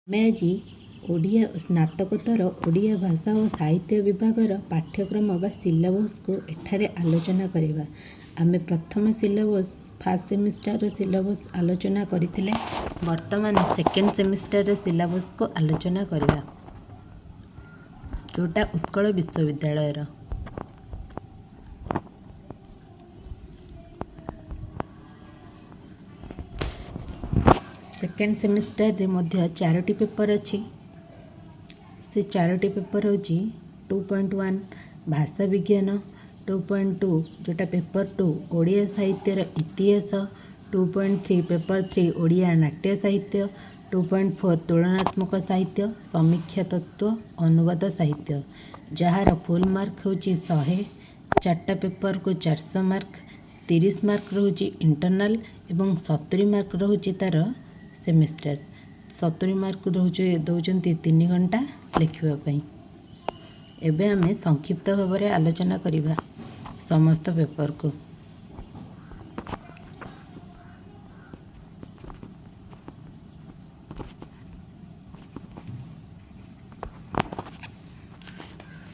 ଆମେ ଆଜି ଓଡ଼ିଆ ସ୍ନାତକୋତ୍ତର ଓଡ଼ିଆ ଭାଷା ଓ ସାହିତ୍ୟ ବିଭାଗର ପାଠ୍ୟକ୍ରମ ବା ସିଲାବସ୍କୁ ଏଠାରେ ଆଲୋଚନା କରିବା। ଆମେ ପ୍ରଥମ ସିଲାବସ୍, ଫାର୍ଷ୍ଟ ସେମିଷ୍ଟାରର ସିଲାବସ୍ ଆଲୋଚନା କରିଥିଲେ। ବର୍ତ୍ତମାନ ସେକେଣ୍ଡ ସେମିଷ୍ଟାରର ସିଲାବସ୍କୁ ଆଲୋଚନା କରିବା, ଯେଉଁଟା ଉତ୍କଳ ବିଶ୍ୱବିଦ୍ୟାଳୟର। ସେକେଣ୍ଡ ସେମିଷ୍ଟାରରେ ମଧ୍ୟ ଚାରୋଟି ପେପର୍ ଅଛି। ସେ ଚାରୋଟି ପେପର୍ ହେଉଛି 2.1 ଭାଷା ବିଜ୍ଞାନ, 2.2 ଯେଉଁଟା ପେପର୍ 2 ଓଡ଼ିଆ ସାହିତ୍ୟର ଇତିହାସ, 2.3 ପେପର୍ 3 ଓଡ଼ିଆ ନାଟ୍ୟ ସାହିତ୍ୟ, 2.4 ତୁଳନାତ୍ମକ ସାହିତ୍ୟ, ସମୀକ୍ଷା ତତ୍ତ୍ୱ, ଅନୁବାଦ ସାହିତ୍ୟ, ଯାହାର ଫୁଲ୍ ମାର୍କ ହେଉଛି 100। ଚାରିଟା ପେପରକୁ 400 ମାର୍କ। 30 ମାର୍କ ରହୁଛି ଇଣ୍ଟରନାଲ୍ ଏବଂ 70 ମାର୍କ ରହୁଛି ତା'ର ସେମିଷ୍ଟାର। 70 ମାର୍କ ରହୁଛି, ଦେଉଛନ୍ତି 3 ଘଣ୍ଟା ଲେଖିବା ପାଇଁ। ଏବେ ଆମେ ସଂକ୍ଷିପ୍ତ ଭାବରେ ଆଲୋଚନା କରିବା ସମସ୍ତ ପେପରକୁ।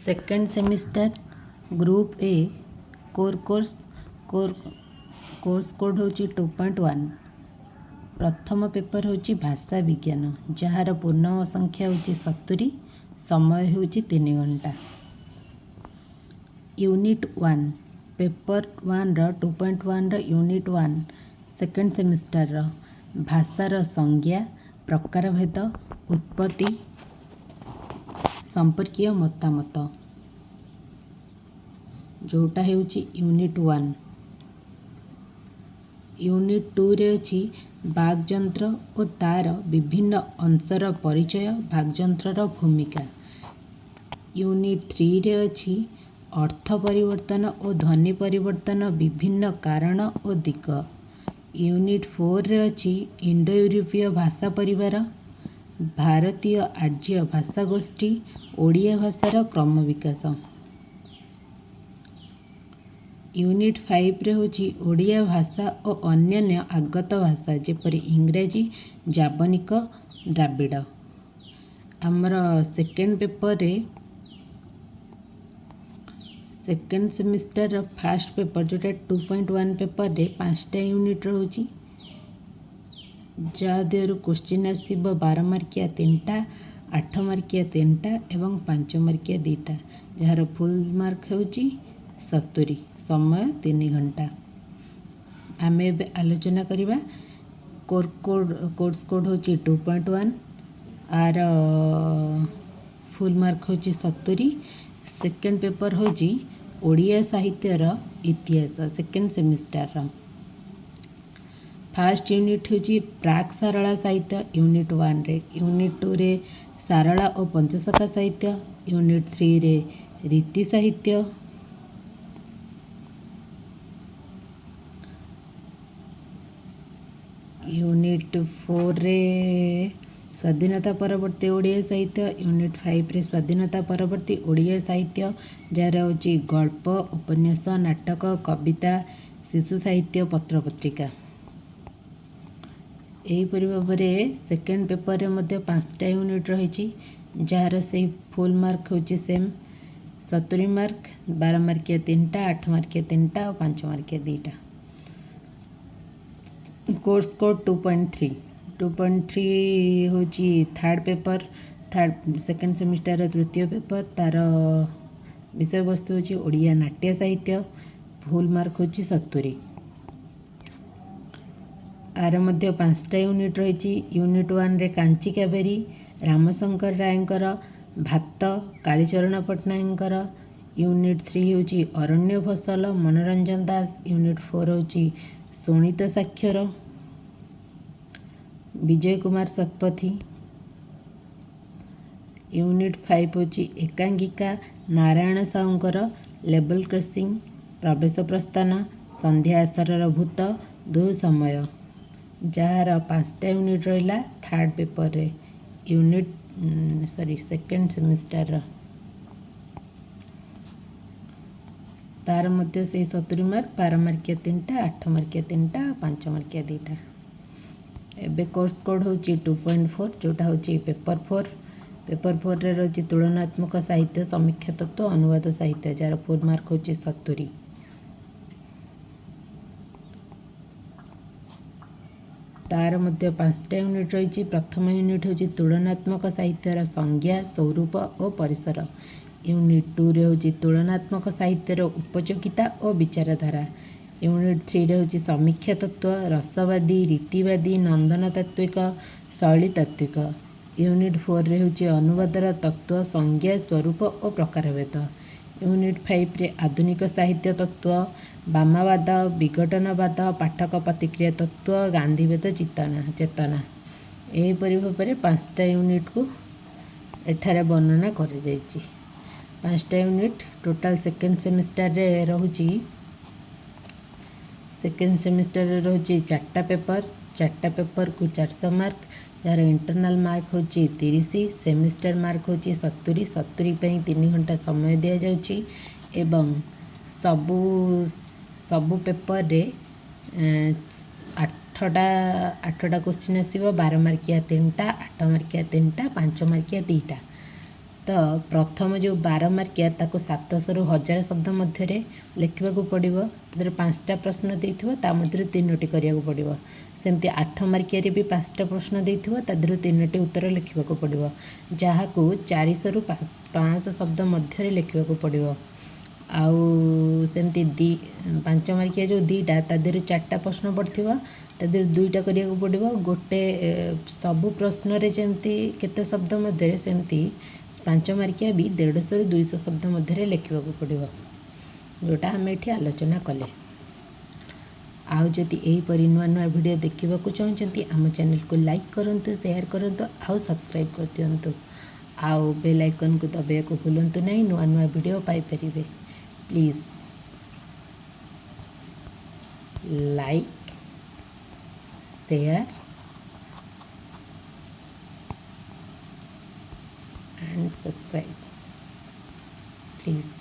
Second semester group A core course, core course code ହେଉଛି 2.1। ପ୍ରଥମ ପେପର୍ ହେଉଛି ଭାଷା ବିଜ୍ଞାନ, ଯାହାର ପୂର୍ଣ୍ଣ ସଂଖ୍ୟା ହେଉଛି 70, ସମୟ ହେଉଛି 3 ଘଣ୍ଟା। ୟୁନିଟ୍ 1, ପେପର୍ 1ର, 2.1ର ୟୁନିଟ୍ 1, ସେକେଣ୍ଡ ସେମିଷ୍ଟାରର ଭାଷାର ସଂଜ୍ଞା, ପ୍ରକାରଭେଦ, ଉତ୍ପତ୍ତି ସମ୍ପର୍କୀୟ ମତାମତ, ଯେଉଁଟା ହେଉଛି ୟୁନିଟ୍ 1। ୟୁନିଟ୍ 2ରେ ଅଛି ବାଗ୍ଯନ୍ତ୍ର ଓ ତା'ର ବିଭିନ୍ନ ଅଂଶର ପରିଚୟ, ବାଗ୍ଯନ୍ତ୍ରର ଭୂମିକା। ୟୁନିଟ୍ 3ରେ ଅଛି ଅର୍ଥ ପରିବର୍ତ୍ତନ ଓ ଧ୍ୱନି ପରିବର୍ତ୍ତନ ବିଭିନ୍ନ କାରଣ ଓ ଦିଗ। ୟୁନିଟ୍ 4ରେ ଅଛି ଇଣ୍ଡୋ ୟୁରୋପୀୟ ଭାଷା ପରିବାର, ଭାରତୀୟ ଆର୍ଯ୍ୟ ଭାଷା ଗୋଷ୍ଠୀ, ଓଡ଼ିଆ ଭାଷାର କ୍ରମ ବିକାଶ। ୟୁନିଟ୍ 5ରେ ହେଉଛି ଓଡ଼ିଆ ଭାଷା ଓ ଅନ୍ୟାନ୍ୟ ଆଗତ ଭାଷା, ଯେପରି ଇଂରାଜୀ, ଜାବନିକ, ଦ୍ରାବିଡ଼। ଆମର ସେକେଣ୍ଡ ପେପରରେ, ସେକେଣ୍ଡ ସେମିଷ୍ଟାରର ଫାର୍ଷ୍ଟ ପେପର ଯେଉଁଟା 2.1 ପେପରରେ 5ଟା ୟୁନିଟ୍ ରହୁଛି, ଯାହା ଦେହରୁ କୋଶ୍ଚିନ୍ ଆସିବ 12 ମାର୍କିଆ 3ଟା, 8 ମାର୍କିଆ 3ଟା ଏବଂ 5 ମାର୍କିଆ 2ଟା, ଯାହାର ଫୁଲ୍ ମାର୍କ ହେଉଛି 70, ସମୟ 3 ଘଣ୍ଟା। ଆମେ ଏବେ ଆଲୋଚନା କରିବା କୋର୍ କୋଡ଼୍, କୋର୍ସ କୋଡ଼୍ ହେଉଛି 2.1 ଆର ଫୁଲ୍ ମାର୍କ ହେଉଛି 70। ସେକେଣ୍ଡ ପେପର୍ ହେଉଛି ଓଡ଼ିଆ ସାହିତ୍ୟର ଇତିହାସ। ସେକେଣ୍ଡ ସେମିଷ୍ଟାରର ଫାର୍ଷ୍ଟ ୟୁନିଟ୍ ହେଉଛି ପ୍ରାକ୍ ସାରଳା ସାହିତ୍ୟ ୟୁନିଟ୍ 1ରେ, ୟୁନିଟ୍ 2ରେ ସାରଳା ଓ ପଞ୍ଚସଖା ସାହିତ୍ୟ, ୟୁନିଟ୍ 3ରେ ରୀତି ସାହିତ୍ୟ, ୟୁନିଟ୍ 4ରେ ସ୍ୱାଧୀନତା ପରବର୍ତ୍ତୀ ଓଡ଼ିଆ ସାହିତ୍ୟ, ୟୁନିଟ୍ 5ରେ ସ୍ୱାଧୀନତା ପରବର୍ତ୍ତୀ ଓଡ଼ିଆ ସାହିତ୍ୟ, ଯାହାର ହେଉଛି ଗଳ୍ପ, ଉପନ୍ୟାସ, ନାଟକ, କବିତା, ଶିଶୁ ସାହିତ୍ୟ, ପତ୍ରପତ୍ରିକା। ଏହିପରି ଭାବରେ ସେକେଣ୍ଡ ପେପରରେ ମଧ୍ୟ 5ଟା ୟୁନିଟ୍ ରହିଛି, ଯାହାର ସେଇ ଫୁଲ୍ ମାର୍କ ହେଉଛି ସେମ୍ 70 ମାର୍କ, 12 ମାର୍କିଆ 3ଟା, 8 ମାର୍କିଆ 3ଟା ଆଉ 5 ମାର୍କିଆ 2ଟା। Course code 2.3। 2.3 ହେଉଛି ଥାର୍ଡ଼ ପେପର୍, ଥାର୍ଡ଼ ସେକେଣ୍ଡ ସେମିଷ୍ଟାରର ତୃତୀୟ ପେପର୍। ତା'ର ବିଷୟବସ୍ତୁ ହେଉଛି ଓଡ଼ିଆ ନାଟ୍ୟ ସାହିତ୍ୟ। ଫୁଲ୍ ମାର୍କ ହେଉଛି 70। ଆର ମଧ୍ୟ 5ଟା ୟୁନିଟ୍ ରହିଛି। ୟୁନିଟ୍ 1ରେ କାଞ୍ଚି କାବେରୀ, ରାମଶଙ୍କର ରାୟଙ୍କର ଭାତ, କାଳୀଚରଣ ପଟ୍ଟନାୟକଙ୍କର। ୟୁନିଟ୍ 3 ହେଉଛି ଅରଣ୍ୟ ଫସଲ, ମନୋରଞ୍ଜନ ଦାସ। ୟୁନିଟ୍ 4 ହେଉଛି ଶୋଣିତ ସାକ୍ଷର, ବିଜୟ କୁମାର ଶତପଥୀ। ୟୁନିଟ୍ 5 ହେଉଛି ଏକାଙ୍କିକା, ନାରାୟଣ ସାହୁଙ୍କର ଲେବଲ୍ କ୍ରସିଂ, ପ୍ରବେଶ ପ୍ରସ୍ଥାନ, ସନ୍ଧ୍ୟା ଆସରର ଭୂତ, ଦୁଃସମୟ, ଯାହାର 5ଟା ୟୁନିଟ୍ ରହିଲା ଥାର୍ଡ଼ ପେପରରେ, ୟୁନିଟ୍ ସରି ସେକେଣ୍ଡ ସେମିଷ୍ଟାରର। ତାର ମଧ୍ୟ ସେଇ 70 ମାର୍କ, 12 ମାର୍କିଆ 3ଟା, 8 ମାର୍କିଆ 3ଟା ଆଉ 5 ମାର୍କିଆ 2ଟା। ଏବେ କୋର୍ସ କୋଡ଼୍ ହେଉଛି 2.4, ଯେଉଁଟା ହେଉଛି ପେପର୍ ଫୋର୍। ପେପର୍ ଫୋର୍ରେ ରହିଛି ତୁଳନାତ୍ମକ ସାହିତ୍ୟ, ସମୀକ୍ଷା ତତ୍ତ୍ୱ, ଅନୁବାଦ ସାହିତ୍ୟ, ଯାହାର ଫୁଲ୍ ମାର୍କ ହେଉଛି 70। ତାର ମଧ୍ୟ 5ଟା ୟୁନିଟ୍ ରହିଛି। ପ୍ରଥମ ୟୁନିଟ୍ ହେଉଛି ତୁଳନାତ୍ମକ ସାହିତ୍ୟର ସଂଜ୍ଞା, ସ୍ୱରୂପ ଓ ପରିସର। ୟୁନିଟ୍ ଟୁରେ ହେଉଛି ତୁଳନାତ୍ମକ ସାହିତ୍ୟର ଉପଯୋଗିତା ଓ ବିଚାରଧାରା। ୟୁନିଟ୍ ଥ୍ରୀରେ ହେଉଛି ସମୀକ୍ଷା ତତ୍ତ୍ୱ, ରସବାଦୀ, ରୀତିବାଦୀ, ନନ୍ଦନତାତ୍ତ୍ୱିକ, ଶୈଳୀତାତ୍ତ୍ୱିକ। ୟୁନିଟ୍ ଫୋର୍ରେ ହେଉଛି ଅନୁବାଦର ତତ୍ତ୍ୱ, ସଂଜ୍ଞା, ସ୍ୱରୂପ ଓ ପ୍ରକାରଭେଦ। ୟୁନିଟ୍ ଫାଇଭରେ ଆଧୁନିକ ସାହିତ୍ୟ ତତ୍ତ୍ୱ, ବାମାବାଦ, ବିଘଟନବାଦ, ପାଠକ ପ୍ରତିକ୍ରିୟା ତତ୍ତ୍ୱ, ଗାନ୍ଧୀବାଦ ଚେତନା। ଏହିପରି ଭାବରେ 5ଟା ୟୁନିଟ୍କୁ ଏଠାରେ ବର୍ଣ୍ଣନା କରାଯାଇଛି। 5ଟା ୟୁନିଟ୍ ଟୋଟାଲ୍ ସେକେଣ୍ଡ ସେମିଷ୍ଟାରରେ ରହୁଛି। ସେକେଣ୍ଡ ସେମିଷ୍ଟାରରେ ରହୁଛି ଚାରିଟା ପେପର୍। ଚାରିଟା ପେପର୍କୁ 400 ମାର୍କ, ଯାହାର ଇଣ୍ଟରନାଲ୍ ମାର୍କ ହେଉଛି 30, ସେମିଷ୍ଟାର ମାର୍କ ହେଉଛି 70। 70 ପାଇଁ 3 ଘଣ୍ଟା ସମୟ ଦିଆଯାଉଛି ଏବଂ ସବୁ ସବୁ ପେପରରେ ଆଠଟା ଆଠଟା କୋଶ୍ଚିନ୍ ଆସିବ। 12 ମାର୍କିଆ ତିନିଟା, 8 ମାର୍କିଆ ତିନିଟା, 5 ମାର୍କିଆ ଦୁଇଟା। ତ ପ୍ରଥମ ଯେଉଁ 12 ମାର୍କିଆ, ତାକୁ 700ରୁ 1000 ଶବ୍ଦ ମଧ୍ୟରେ ଲେଖିବାକୁ ପଡ଼ିବ। ସେଥିରେ 5ଟା ପ୍ରଶ୍ନ ଦେଇଥିବ, ତା ମଧ୍ୟରୁ ତିନୋଟି କରିବାକୁ ପଡ଼ିବ। ସେମିତି 8 ମାର୍କିଆରେ ବି 5ଟା ପ୍ରଶ୍ନ ଦେଇଥିବ, ତା ଦେହରୁ ତିନୋଟି ଉତ୍ତର ଲେଖିବାକୁ ପଡ଼ିବ, ଯାହାକୁ 400ରୁ 500 ଶବ୍ଦ ମଧ୍ୟରେ ଲେଖିବାକୁ ପଡ଼ିବ। ଆଉ ସେମିତି 5 ମାର୍କିଆ ଯେଉଁ ଦୁଇଟା, ତା ଦେହରୁ ଚାରିଟା ପ୍ରଶ୍ନ ପଡ଼ିଥିବ, ତା ଦେହରୁ ଦୁଇଟା କରିବାକୁ ପଡ଼ିବ। ଗୋଟେ ସବୁ ପ୍ରଶ୍ନରେ ଯେମିତି କେତେ ଶବ୍ଦ ମଧ୍ୟରେ, ସେମିତି 5 ମାର୍କିଆ ବି 150ରୁ 200 ଶବ୍ଦ ମଧ୍ୟରେ ଲେଖିବାକୁ ପଡ଼ିବ, ଯେଉଁଟା ଆମେ ଏଠି ଆଲୋଚନା କଲେ। ଆଉ ଯଦି ଏହିପରି ନୂଆ ନୂଆ ଭିଡ଼ିଓ ଦେଖିବାକୁ ଚାହୁଁଛନ୍ତି, ଆମ ଚ୍ୟାନେଲକୁ ଲାଇକ୍ କରନ୍ତୁ, ସେୟାର କରନ୍ତୁ ଆଉ ସବସ୍କ୍ରାଇବ୍ କରିଦିଅନ୍ତୁ। ଆଉ ବେଲ୍ ଆଇକନ୍କୁ ଦବାଇବାକୁ ଭୁଲନ୍ତୁ ନାହିଁ, ନୂଆ ନୂଆ ଭିଡ଼ିଓ ପାଇପାରିବେ। Please like, share and subscribe, please.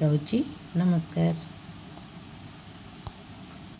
ରହୁଛି, ନମସ୍କାର।